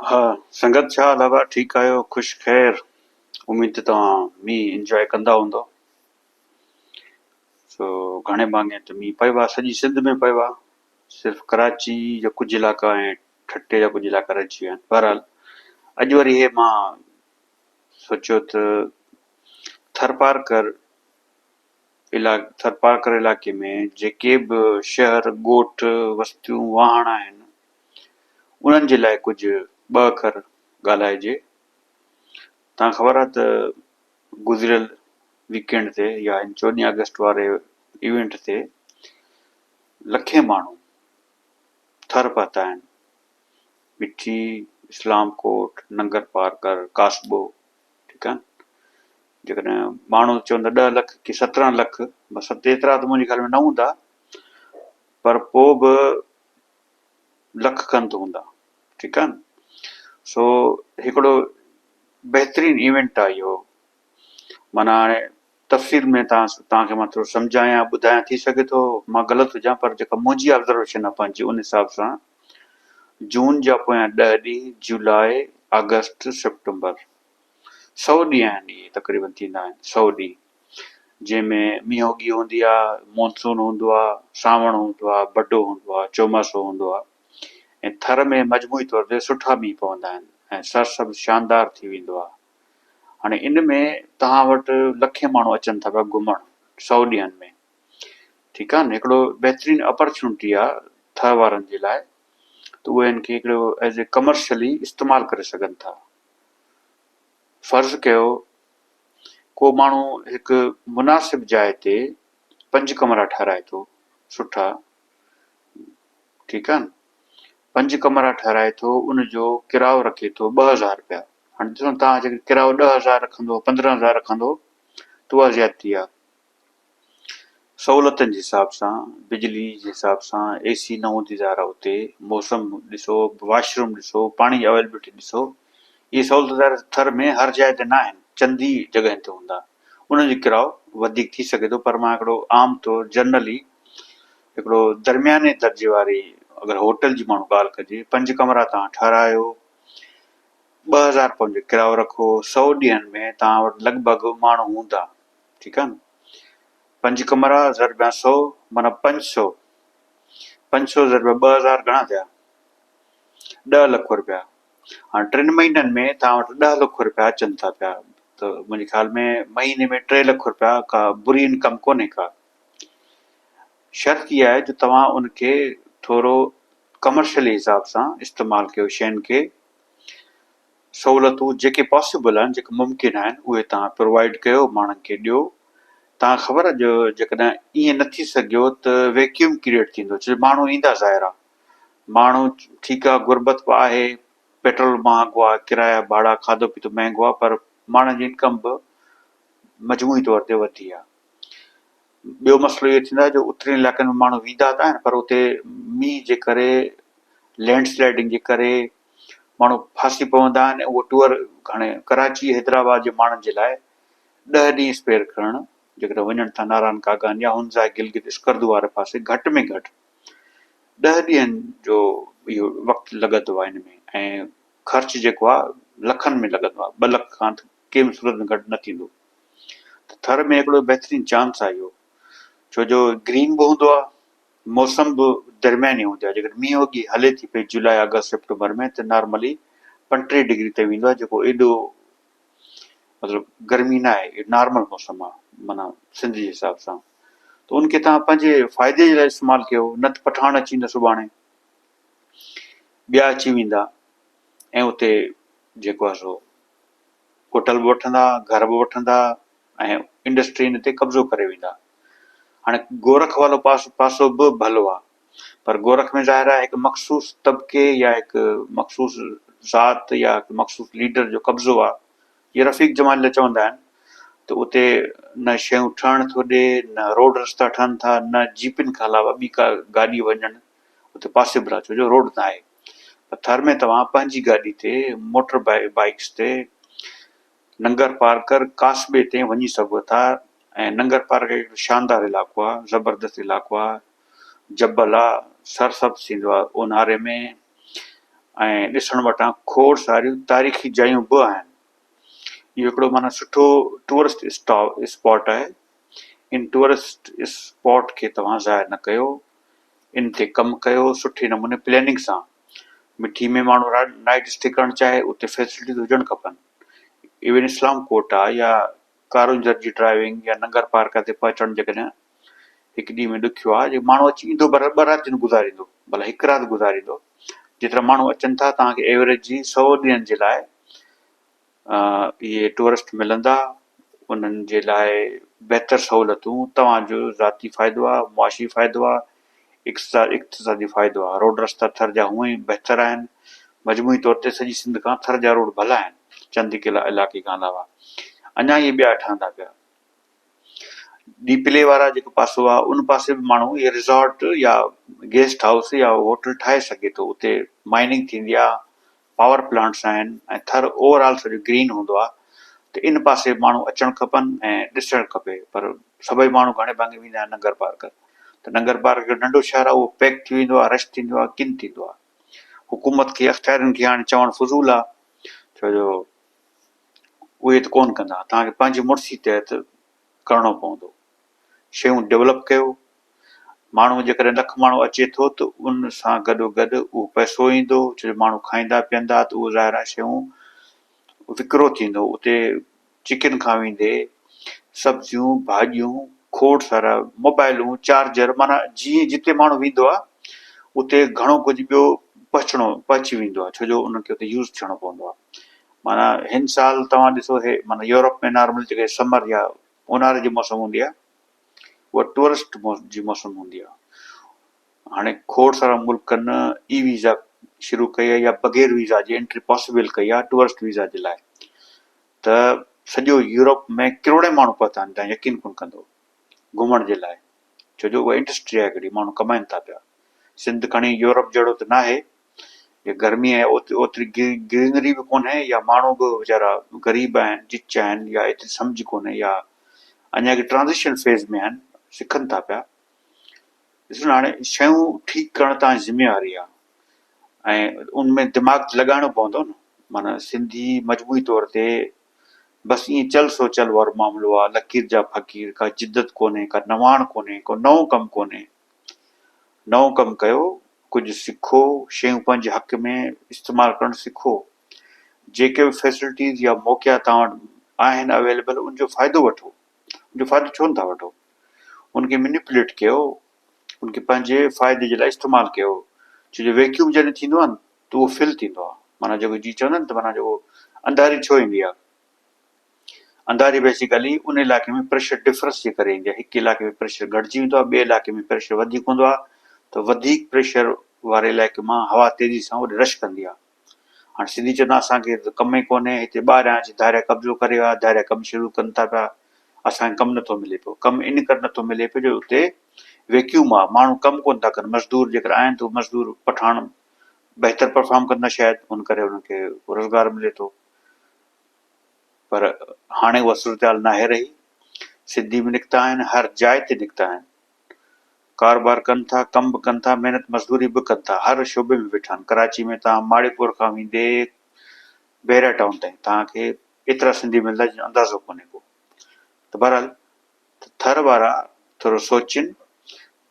ها سنگت ڇا حال آ ٺيڪ آهيو خوش خير اميد ته توهان مينهن انجواء ڪندا هوندو سو گهڻي ڀاڱي ته مينهن پيو آ سڄي سنڌ ۾ پيو آ صرف ڪراچي جا ڪجهه علائقا ۽ ٺٽي جا ڪجهه علائقا رهجي ويا آهن بهرحال اڄ وري هي مان سوچيو ته ٿرپارڪر ٿرپارڪر علائقي ۾ جيڪي به شهر، ڳوٺ، وستيون، واهڻ آهن، انهن جي لاء ڪجهه ٻه اکر ڳالهائجي. توهان کي خبر آهي ته گذريل ويڪ اينڊ تي يا هن چوڏهين آگسٽ واري ايونٽ تي لکين ماڻهو ٿر پهتا آهن. مٺي، اسلام ڪوٽ، ننگر پارڪر، ڪاسبو، ٺيڪ آهي نه. جيڪڏهن ماڻهو چون ته ڏهه لک ڪي 17 لک بس ايترا ته منهنجي خيال ۾ نه هوندا پر پوء به لک کن ته هوندا ٺيڪ آهي نه سو هڪڙو بهترين ايونٽ آهي اهو معنيٰ هاڻي تفصيل ۾ تان توهان کي مان ٿورو سمجهايان ٻڌايان ٿي سگهي ٿو مان غلط هجان پر جيڪا منهنجي آبزرويشن آهي پنهنجي ان حساب سان جون جا پويان 10 ڏينهن جولاء آگسٽ سيپٽمبر 100 ڏينهن آهن اهي تقريبن ٿيندا آهن 100 ڏينهن جنهن ۾ مينهوڳي هوندي آ مونسون هوندو آ سانوڻ هوندو آ بڊو هوندو آ چوماسو هوندو آ ۽ ٿر ۾ مجموعي طور تي سٺا مينهن پوندا آهن ۽ سرسبز شاندار ٿي ويندو آ هاڻي ان ۾ توهان وٽ لکين ماڻهو اچن ٿا پيا گهمڻ 100 ڏينهن ۾ ٺيڪ آ نه هڪڙو بهترين اپرچونٽي آ ٿر وارن جي لاء ته اهي ان کي هڪڙو ايز اي ڪمرشلي استعمال ڪري سگهن ٿا. فرض ڪيو ڪو ماڻهو هڪ مناسب جاء تي پنج ڪمرا ٺهرائي ٿو سٺا ٺيڪ آ نه پنج ڪمرا ٺهرائي ٿو ان جو ڪرايو رکي ٿو 2000 رپيا هاڻي ڏسو توهان جيڪڏهن ڪرايو 10,000 رکندو 15,000 رکندو ته اها زيادتي آ. سهولتن جي حساب سان بجلي جي حساب سان اي سي نه هوندي ظاهر آهي اتي موسم ڏسو واش روم ڏسو پاڻي جي اويلبلٽي ڏسو اهي سهولتون ظاهر آهي ٿر ۾ هر جاء تي نه آهن چند ئي جڳهين تي هوندا انهن جو ڪرايو وڌيڪ ٿي سگهي ٿو پر مان هڪڙو عام طور جنرلي هڪڙو درمياني درجي واري اگر هوٽل جي ماڻهو ڳالهه ڪجي پنج ڪمرا توهان ٺهرايو 2000 پونڊ جو ڪرايو رکو 100 ڏينهن ۾ توهان وٽ لڳ ڀڳ ماڻهو هوندا ٺيڪ آ نه پنج ڪمرا ضرب سو معنيٰ 500 500 ضرب 2000 گهڻا ٿيا 10 لک روپيا هاڻي ٽن مهينن ۾ توهان وٽ 10 لک روپيا اچن ٿا پيا ته منهنجي خيال ۾ مهيني ۾ 3 لک روپيا ڪا بري انڪم ڪونهي ڪا شرط اها آهي جو توهان ان کي ٿورو ڪمرشلي حساب سان استعمال ڪيو شين کي سهولتون جيڪي پاسيبل آهن جيڪي ممڪن آهن اهي توهان پرووائيڊ ڪيو ماڻهن کي ڏيو توهان کي خبر آهي جو جيڪڏهن ائين نه ٿي سگهيو ته ويڪيوم ڪريئيٽ ٿيندو ڇو جو ماڻهو ايندا ظاهر آهي ماڻهو ٺيڪ آهي غربت به آهي پيٽرول مهانگو آهي ڪرايا ڀاڙا کاڌو پيتو مهنگو آهي پر ماڻهن جي انڪم به مجموعي طور تي وڌي آهي ٻيو مسئلو اهو ٿيندو آهي جو اترين علائقن ۾ ماڻهو ويندا ته آهن پر اتي مينهن جي ڪري لينڊ سلائيڊنگ جي ڪري ماڻهو ڦاسي پوندا آهن ۽ اهو ٽوئر هاڻي ڪراچي حيدرآباد جي ماڻهن جي لاء 10 ڏينهن اسپيئر ڪرڻ جيڪڏهن وڃن ٿا ناران ڪاغان يا هنزا گلگت اسڪردو واري پاسي گهٽ ۾ گهٽ 10 ڏينهن جو اهو وقت لڳندو آهي ان ۾ ۽ خرچ جيڪو آهي لکن ۾ لڳندو آهي 2 لک کان ته ڪنهن به صورت ۾ گهٽ نه ٿيندو ته ٿر ۾ هڪڙو بهترين چانس آهي اهو ڇو جو گرين به هوندو آهي موسم به درمياني هوندي آهي جيڪڏهن مينهن وڳي هلي ٿي پئي جولاء آگسٽ سيپٽمبر ۾ ته نارملي 35 ڊگري تي ويندو آهي جيڪو ايڏو مطلب گرمي نه آهي نارمل موسم آهي معنيٰ سنڌ جي حساب سان ته ان کي توهان پنهنجي فائدي جي لاء استعمال ڪيو نه ته پٺاڻ اچي ويندا سڀاڻي ٻيا اچي ويندا ۽ اتي جيڪو آهي سو هوٽل به وٺندا، گهر به وٺندا ۽ انڊسٽرين تي قبضو ڪري ويندا. هاڻي گورک وارو پاسو به ڀلو آ پر گورک ۾ ظاهر آهي هڪ مخصوص طبقي يا هڪ مخصوص ذات يا هڪ مخصوص ليڊر جو قبضو آ. جيئن رفيق جمالي چوندا آهن ته اتي نه شيون ٺهڻ ٿو ڏي، نه روڊ رستا ٺهن ٿا، نه جيپن کان علاوه ٻي ڪا گاڏي وڃڻ اتي پاسيبل آ ڇو جو روڊ نه آهي. پر ٿر ۾ توهان پنهنجي گاڏي تي موٽر بائيڪس تي ننگر پارڪر ڪاسبي تائين وڃي سگهو ٿا ۽ ننگر پارڪر هڪ شاندار علائقو آهي زبردست علائقو آهي جبل آهي سرسبز ٿيندو آهي اونهاري ۾ ۽ ڏسڻ وٽان کوڙ ساريون تاريخي جايون به آهن. اهو هڪڙو معنيٰ سٺو ٽوئرسٽ اسپاٽ آهي. ان ٽوئرسٽ اسپاٽ کي توهان ظاهر نه ڪيو. ان تي ڪم ڪيو سٺي نموني پلاننگ سان. مٺي ۾ ماڻهو نائيٽ اسٽي ڪرڻ چاهي اتي فيسلٽيز هجڻ کپن. ايون اسلام ڪوٽ آهي يا ڪارونجهر جي ڊرائيونگ يا ننگر پارڪر تي پهچڻ جيڪڏهن هڪ ڏينهن ۾ ڏکيو آهي جي ماڻهو اچي ايندو پر ٻه راتيون گذاريندو ڀلا هڪ رات گذاريندو جيترا ماڻهو اچن ٿا توهان کي ايوريج جي سو ڏينهن جي لاء اهي ٽوئرسٽ ملندا انهن جي لاء بهتر سهولتون توهان جو ذاتي فائدو آهي معاشي فائدو آهي اقتصادي فائدو آهي روڊ رستا ٿر جا هونئن ئي بهتر آهن مجموعي طور تي سڄي سنڌ کان ٿر جا روڊ ڀلا آهن چند هڪ علائقي کان علاوه اڃا اهي ٻيا ٺهندا پيا ڏيپلي وارا جيڪو پاسو آهي ان پاسي به ماڻهو اهي ريزورٽ يا گيسٽ هائوس يا هوٽل ٺاهي سگهي ٿو اتي مائننگ ٿيندي آهي پاور پلانٽس آهن ۽ ٿر اوور آل سڄو گرين هوندو آهي ته ان پاسي ماڻهو اچڻ کپن ۽ ڏسڻ کپي پر سڀئي ماڻهو گهڻي ڀاڱي ويندا آهن ننگر پارڪر ته ننگر پارڪر هڪ ننڍو شهر آهي اهو پيڪ ٿي ويندو آهي رش ٿيندو آهي ڪن ٿيندو آهي حڪومت کي اختيارين کي هاڻي چوڻ فضول آهي ڇو جو اهي ته ڪونه ڪندا، توهان کي پنهنجي مڙسي تحت ڪرڻو پوندو. شيون ڊولپ ڪيو، ماڻهو جيڪڏهن لک ماڻهو اچي ٿو ته ان سان گڏو گڏ اهو پئسو ايندو، ڇو جو ماڻهو کائيندا پيئندا ته اهو ظاهر آهي شيون وڪرو ٿيندو، اتي چڪن کان ويندي سبزيون، ڀاڄيون، کوڙ سارا موبائلون، چارجر معنيٰ جيئن جتي ماڻهو ويندو آهي اتي گهڻو ڪجهه ٻيو پهچڻو پهچي ويندو آهي ڇو جو انهن کي اتي يوز ٿيڻو پوندو آهي. معنيٰ هن سال توهان ڏسو هي معنيٰ يورپ ۾ نارمل جيڪي سمر يا اونهاري جي موسم هوندي آهي اها ٽوئرسٽ جي موسم هوندي آهي هاڻي کوڙ سارا ملڪن اي ويزا شروع ڪئي آهي يا بغير ويزا جي انٽري پاسيبل ڪئي آهي ٽوئرسٽ ويزا جي لاء ته سڄو يورپ ۾ ڪروڙين ماڻهو پهتا آهن تان يقين ڪون ڪندو گهمڻ جي لاء ڇو جو اها انڊسٽري آهي هڪڙي ماڻهو ڪمائن ٿا پيا سنڌ کڻي يورپ جهڙو ته ناهي جي گرمي ۽ اوتري گرينري به ڪونهي يا ماڻهو به ويچارا غريب آهن چچ آهن يا ايتري سمجهه ڪونهي يا اڃا هڪ ٽرانزيشن فيز ۾ آهن سکن ٿا پيا ڏسو نه هاڻي شيون ٺيڪ ڪرڻ تان جي ذميواري آهي ۽ ان ۾ دماغ لڳائڻو پوندو نه معنيٰ سنڌي مجموعي طور تي بس ائين چل سو چل وارو معاملو آهي لڪير جا فقير ڪا جدت ڪونهي ڪا نواڻ ڪونهي ڪو نئون ڪم ڪونهي نئون ڪم ڪيو، ڪجهه سکو، شيون پنهنجي حق ۾ استعمال ڪرڻ سکو. جيڪي به فيسلٽيز يا موقعا توهان وٽ آهن اويليبل ان جو فائدو وٺو. ان جو فائدو ڇو نٿا وٺو؟ ان کي مينيپوليٽ ڪيو، ان کي پنهنجي فائدي جي لاء استعمال ڪيو. ڇو جو ويڪيوم جڏهن ٿيندو آهي نه ته اهو فل ٿيندو آهي. معنيٰ جيڪو جيئن چوندا آهن ته معنيٰ جيڪو انڌاري ڇو ايندي آهي؟ انڌاري بيسيڪلي ان علائقي ۾ پريشر ڊفرنس جي ڪري ايندي آهي هڪ علائقي ۾ پريشر گهٽجي ويندو آهي ٻئي علائقي ۾ پريشر وڌيڪ هوندو آهي ته وڌيڪ پريشر واري علائقي مان هوا تيزي سان اوڏي رش ڪندي آهي هاڻي سنڌي چوندا اسان کي ته ڪم ئي ڪونهي هتي ٻاهريان اچي ڌاريا قبضو ڪري ويا ڌاريا ڪم شروع ڪن ٿا پيا اسان کي ڪم نٿو ملي پيو ڪم ان ڪري نٿو ملي پيو جو اتي ويڪيوم آهي ماڻهو ڪم ڪونه ٿا ڪن مزدور جيڪر آهن ته مزدور پٺاڻ بهتر پرفارم ڪندا شايد ان ڪري انهن کي روزگار ملي ٿو پر هاڻي اها صورتحال ناهي رهي. سنڌي به نڪتا آهن، هر جاء تي نڪتا آهن. ڪاروبار ڪن ٿا، ڪم به ڪن ٿا، محنت مزدوري به ڪن ٿا، هر شعبي ۾ ويٺا آهن. ڪراچي ۾ توهان ماڙيپور کان ويندي بحريا ٽائون تائين توهان کي ايترا سنڌي ملندا جن جو اندازو ڪونهي ڪو. ته بهرحال ٿر وارا ٿورو سوچين،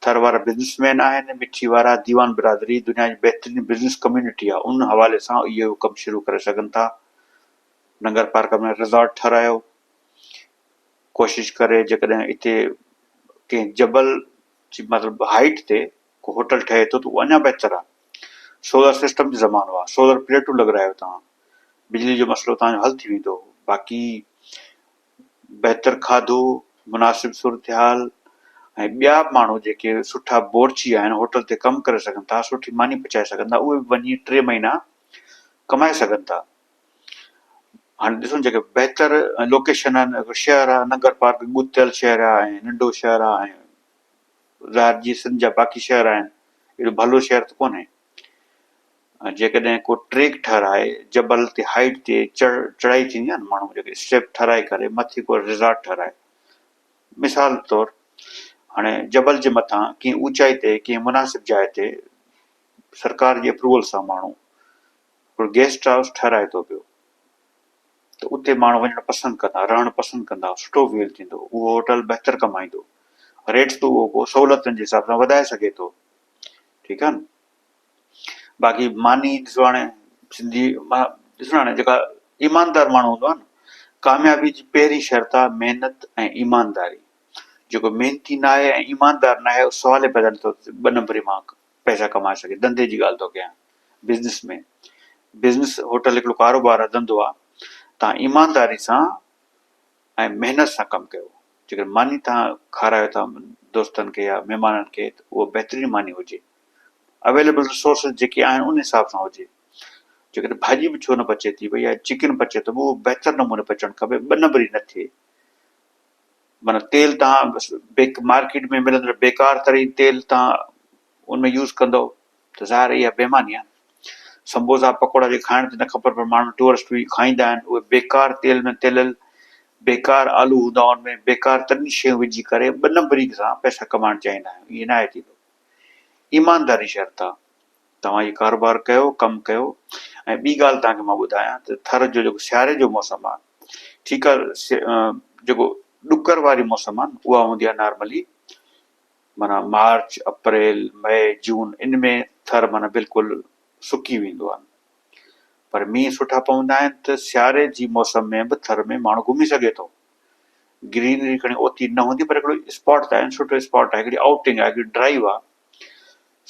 ٿر وارا بزنس مين آهن، مٺي وارا ديوان برادري دنيا جي بهترين بزنس ڪميونٽي آهي، ان حوالي سان اهو ڪم شروع ڪري سگهن ٿا. ننگر پارڪر ۾ ريزورٽ ٺهرايو، ڪوشش ڪري جيڪڏهن اتي ڪنهن جبل جي مطلب هائيٽ تي ڪو هوٽل ٺهي ٿو ته اهو اڃا بهتر آهي. سولر سسٽم جو زمانو آهي، سولر پليٽون لڳرايو توهان، بجلي جو مسئلو توهان جو حل ٿي ويندو، باقي بهتر کاڌو، مناسب صورتحال ۽ ٻيا به ماڻهو جيڪي سٺا بورچي آهن، هوٽل تي ڪم ڪري سگهن ٿا، سٺي ماني پچائي سگهن ٿا، اهي به وڃي ٽي مهينا ڪمائي سگهن ٿا. هاڻي ڏسو جيڪي بهتر لوڪيشن آهن، هڪ شهر آهي ننگر پارڪ ڳتيل شهر آهي ۽ ننڍو شهر آهي ۽ ظاهر جيئن سنڌ جا باقي شهر آهن، ايڏو ڀلو شهر ته ڪونهي. جيڪڏهن ڪو ٽريڪ ٺهرائي جبل تي هائيٽ تي چڙهائي ٿيندي آهي نه ماڻهو جيڪي اسٽيپ ٺهرائي ڪري مٿي ڪو ريزارٽ ٺهرائي مثال طور هاڻي جبل جي مٿان ڪنهن اوچائي تي ڪنهن مناسب جاء تي سرڪار جي اپروول سان ماڻهو هڪڙو گيسٽ هائوس ٺهرائي ٿو پيو ته اتي ماڻهو وڃڻ پسند ڪندا، رهڻ پسند ڪندا، سٺو فيل ٿيندو، اهو هوٽل بهتر ڪمائيندو، ريٽس به اهو پوء سهولتن جي حساب سان وڌائي سگهي ٿو. ٺيڪ آهي نه. باقي ماني ڏسو هاڻي سنڌي ڏسو هاڻي جيڪا ايماندار ماڻهو هوندو آهي نه ڪاميابي جي پهرين شرط آهي محنت ۽ ايمانداري. جيڪو محنتي نه آهي ۽ ايماندار نه آهي اهو سوال ئي پيدا نٿو ٿئي ٻه نمبري مان پئسا ڪمائي سگهي ڌنڌي جي ڳالهه ٿو ڪيان بزنس ۾ بزنس هوٽل هڪڙو ڪاروبار آهي ڌنڌو آهي تان ايمانداري سان ۽ محنت سان ڪم ڪيو جيڪڏهن ماني تان کارايو ٿا دوستن کي يا مهمانن کي ته اها بهترين ماني هجي اويليبل ريسورسز جيڪي آهن ان حساب سان هجي جيڪڏهن ڀاڄي به ڇو نه پچي ٿي پئي يا چڪن پچي ٿو اهو بهتر نموني پچڻ کپي ٻه نمبري نه ٿئي معنيٰ تيل توهان مارڪيٽ ۾ ملندڙ بيڪار ترين تيل توهان ان ۾ يوز ڪندؤ ته ظاهر اها بيماني آهي. سمبوسا پڪوڙا جي کائڻ تي نه خبر پر ماڻهو ٽوئرسٽ به کائيندا آهن اهي بيڪار تيل ۾ تليل بيڪار آلو هوندا ان ۾ بيڪار ترين شيون وجهي ڪري ٻه نمبري سان پئسا ڪمائڻ چاهيندا آهيون ائين ناهي ٿيندو ايمانداري شرط آهي توهان هي ڪاروبار ڪيو، ڪم ڪيو ۽ ٻي ڳالهه توهان کي مان ٻڌايان ته ٿر جو جيڪو سياري جو موسم آهي ٺيڪ آهي جيڪو ڏڪر واري موسم آهي نه اها هوندي آهي نارملي معنيٰ مارچ، اپريل، مئي، جون ان ۾ ٿر معنيٰ بلڪل سڪي ويندو آهي پر مينهن سٺا پوندا آهن ته سياري جي موسم ۾ به ٿر ۾ ماڻهو گهمي سگهي ٿو. گرينري کڻي اوتي نه هوندي پر هڪڙو اسپاٽ ته آهي سٺو اسپاٽ آهي هڪڙي آئوٽنگ آهي هڪڙي ڊرائيو آهي.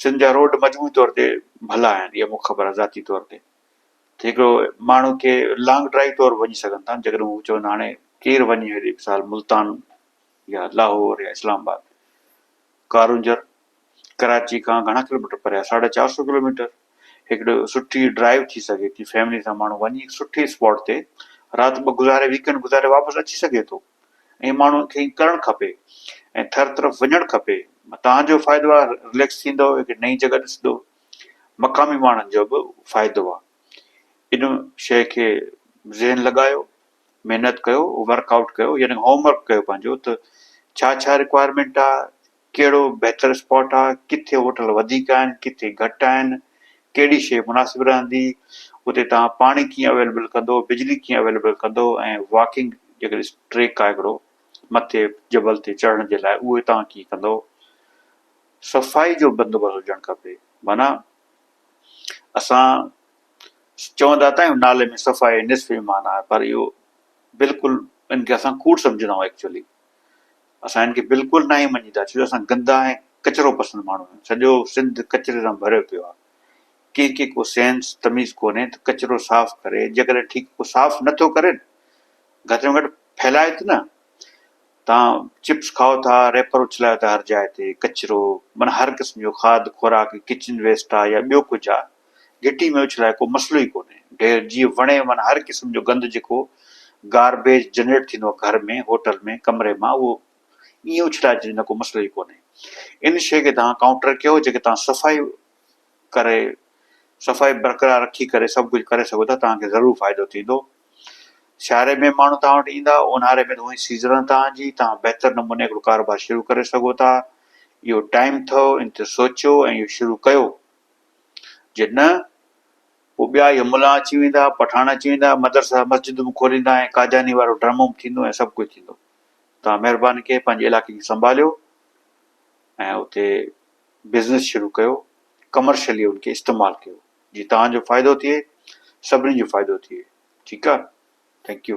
سنڌ جا روڊ مجموعي طور تي ڀلا آهن اها مون کي خبر آهي ذاتي طور تي ته هڪڙو ماڻهو کي لانگ ڊرائيو طور وڃي سگهن ٿا جيڪڏهن هو چون هاڻي ڪير وڃي هيڏي مثال ملتان يا لاهور يا اسلام آباد ڪارونجهر ڪراچي کان گهڻا ڪلوميٽر پري آهي ساڍا چار سو ڪلوميٽر هڪڙو سٺي ڊرائيو ٿي سگهي ٿي فيملي سان ماڻهو وڃي سٺي اسپاٽ تي رات ٻه گذاري ويڪينڊ گذاري واپس اچي سگهي ٿو ۽ ماڻهن کي ائين ڪرڻ کپي ۽ ٿر طرف وڃڻ کپي توهان جو فائدو آهي رليڪس ٿيندو هڪ نئين جڳهه ڏسندو مقامي ماڻهن جو به فائدو آهي ان شيء کي ذهن لڳايو محنت ڪيو ورڪ آئوٽ ڪيو يعني هوم ورڪ ڪيو پنهنجو ته ڇا ڇا رڪوائرمينٽ آهي ڪهڙو بهتر اسپاٽ آ، ڪٿي هوٽل وڌيڪ آهن، ڪٿي گهٽ آهن، ڪهڙي شيء مناسب رهندي، اتي توهان پاڻي ڪيئن اويليبل ڪندو، بجلي ڪيئن اويليبل ڪندو ۽ واڪنگ جيڪڏهن ٽريڪ آهي هڪڙو مٿي جبل تي چڙهڻ جي لاء اهو توهان ڪيئن ڪندو. صفائي جو بندوبست هجڻ کپي معنيٰ اسان چوندا ته آهيون نالي ۾ صفائي نصف ايمان آهي پر اهو بلڪل ان کي اسان ڪوڙ سمجهندا آهيون ايڪچولي اسان هن کي بلڪل ناهيون مڃيندا ڇو جو اسان گندا ۽ ڪچرو پسند ماڻهو آهيون سڄو سنڌ ڪچري سان ڀريو پيو آهي ڪنهن کي ڪو سينس تميز ڪونهي ته ڪچرو صاف ڪري جيڪڏهن ٺيڪ ڪو صاف نه ٿو ڪري گهٽ ۾ گهٽ ڦهلائي ته نه تان چپس کائو ٿا ريپر اڇلايو ٿا هر جاء تي ڪچرو معنيٰ هر قسم جو کاڌ خوراڪ ڪچن ويسٽ آهي يا ٻيو ڪجهه آهي گهٽي ۾ اڇلائي ڪو مسئلو ئي ڪونهي. ڍير جيئن وڻي معنيٰ هر قسم جو گند جيڪو گاربيج جنريٽ ٿيندو آهي گهر ۾ هوٽل ۾ ڪمري مان اهو ائين اڇلائي ڇڏيندا ڪو مسئلو ئي ڪونهي. ان شيء کي توهان ڪائونٽر ڪيو جيڪي توهان صفائي ڪري صفائي برقرار رکي ڪري سڀ ڪجهه ڪري سگهو ٿا توهان کي ضرور فائدو ٿيندو. سياري ۾ ماڻهو توهان وٽ ايندا اونهاري ۾ ته هونئن سيزن آهي توهان جي توهان بهتر نموني هڪڙو ڪاروبار شروع ڪري سگهو ٿا. اهو ٽائيم اٿو ان تي سوچيو ۽ اهو شروع ڪيو. جي نه پوء ٻيا اهي ملان اچي ويندا، پٺاڻ اچي ويندا، مدرسا مسجدون به کوليندا ۽ قادياني وارو ڊرامو به ٿيندو ۽ سڀ ڪجهه ٿيندو. توهان مهرباني ڪري پنهنجي علائقي کي سنڀاليو ۽ اتي بزنس شروع ڪيو، ڪمرشلي ان کي استعمال ڪيو جي توهان جو فائدو ٿئي، سڀني جو فائدو ٿئي. ٺيڪ آ. Thank you.